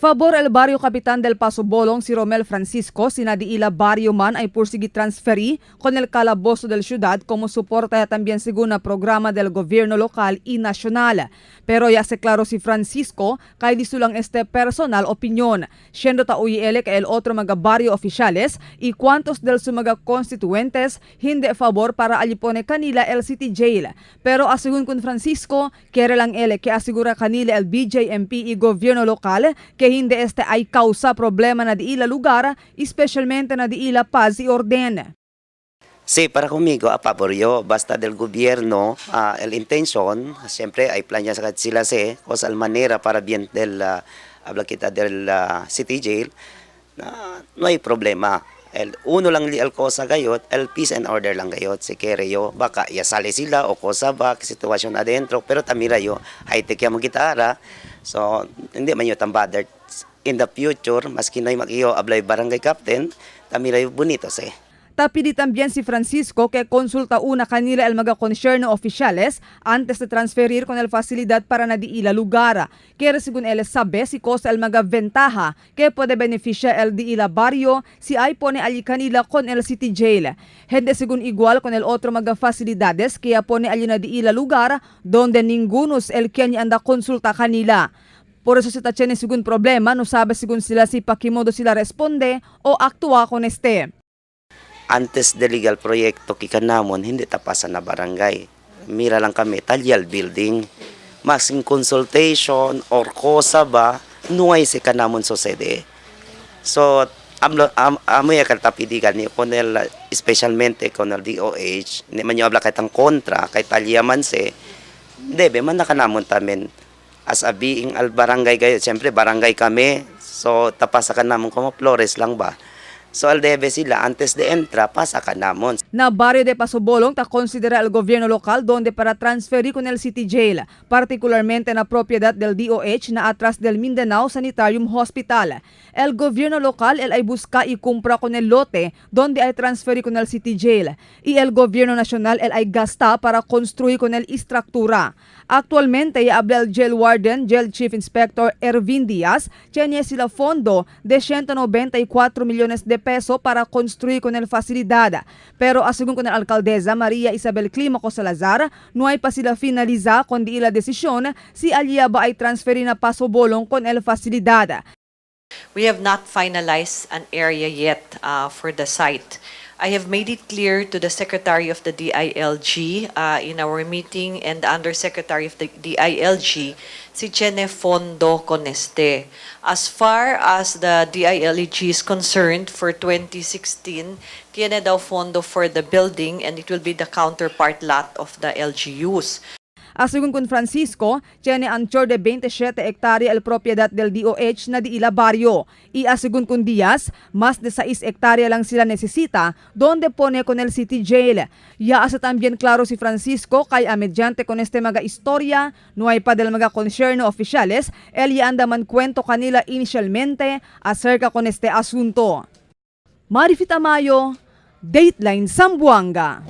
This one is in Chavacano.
Favor el barrio capitán del Pasobolong si Romel Francisco si na diila barrio man ay pursigi transferir con el calabozo del ciudad como soporta también según el programa del gobierno local y nacional. Pero ya se claro si Francisco kay di sulang este personal opinión, siendo ta uyele kay el otro mga barrio oficiales y cuantos del su mga constituentes hindi favor para alipone kanila el city jail. Pero asegun con Francisco, quiere lang ele que asegura kanila el BJMP y gobierno local que hindi este ay causa problema na diila lugar, especialmente na diila paz y orden. Sí, para conmigo, a favor yo, basta del gobierno, el intención, siyempre ay plan niya sa sila se, cosa al manera para bien del, habla kita del city jail, na no hay problema. El uno lang li al cosa gayot, el peace and order lang gayot, si kere yo, baka ya sale sila o cosa ba, sitwasyon adentro, pero tamira yo, high-tech ya mo gitara, so hindi man yo tan bothered. In the future, maski na mag-iyo ablay barangay captain, tamira yo bonito se. Tapidi también si Francisco que consulta una kanila el mga concierno oficiales antes de transferir con el facilidad para na diila lugar. Kaya según él sabe si cosa el mga ventaja que puede beneficiar el diila barrio si ay pone allí kanila con el city jail. Hende según igual con el otro mga facilidades que pone allí na diila lugar donde ningunos el quien anda consulta kanila. Por eso se tiene según problema, no sabe según sila si pakimodo sila responde o actúa con este. Antes de legal proyekto kikanamon, hindi tapasan na barangay. Mira lang kami, talyal building. Masing consultation or cosa ba, nuay si kanamon sucede. So, amlo am, amoy akal tapidigan ni con el, especialmente con el DOH, hindi man yung habla kahit ang kontra, kahit talya man se, debe man na kanamon tamen as a being al barangay kayo, siyempre barangay kami, so tapasa ka namon como Flores lang ba. So al debe sila antes de entra, pasa ka namon. Na barrio de Pasobolong ta considera el gobierno local donde para transferir con el city jail, particularmente na propiedad del DOH na atrás del Mindanao Sanitarium Hospital. El gobierno local el ay busca y compra con el lote donde ay transferir con el city jail. Y el gobierno nacional el ay gasta para construir con el estructura. Actualmente ya habla el jail warden, jail chief inspector Ervin Díaz, tiene sila fondo de 194 millones de peso para construir con el facilidad. Pero según con el alcaldesa María Isabel Clímaco Salazar, no hay pa sila finaliza con di ila desisyon si alya ba ay transferir na Pasobolong con el facilidad. We have not finalized an area yet for the site. I have made it clear to the Secretary of the DILG in our meeting and the Undersecretary of the DILG, si tiene fondo con este. As far as the DILG is concerned, for 2016, tiene daw fondo for the building and it will be the counterpart lot of the LGUs. Según con Francisco, tiene anchor de 27 hectárea el propiedad del DOH na diila barrio. Y según con Díaz, más de 6 hectárea lang sila necesita donde pone con el city jail. Ya hace también claro si Francisco kay a mediante con este mga historia, no hay pa del mga concierno oficiales, el ya anda man cuento kanila inicialmente acerca con este asunto. Marifita Mayo, Dateline Zamboanga.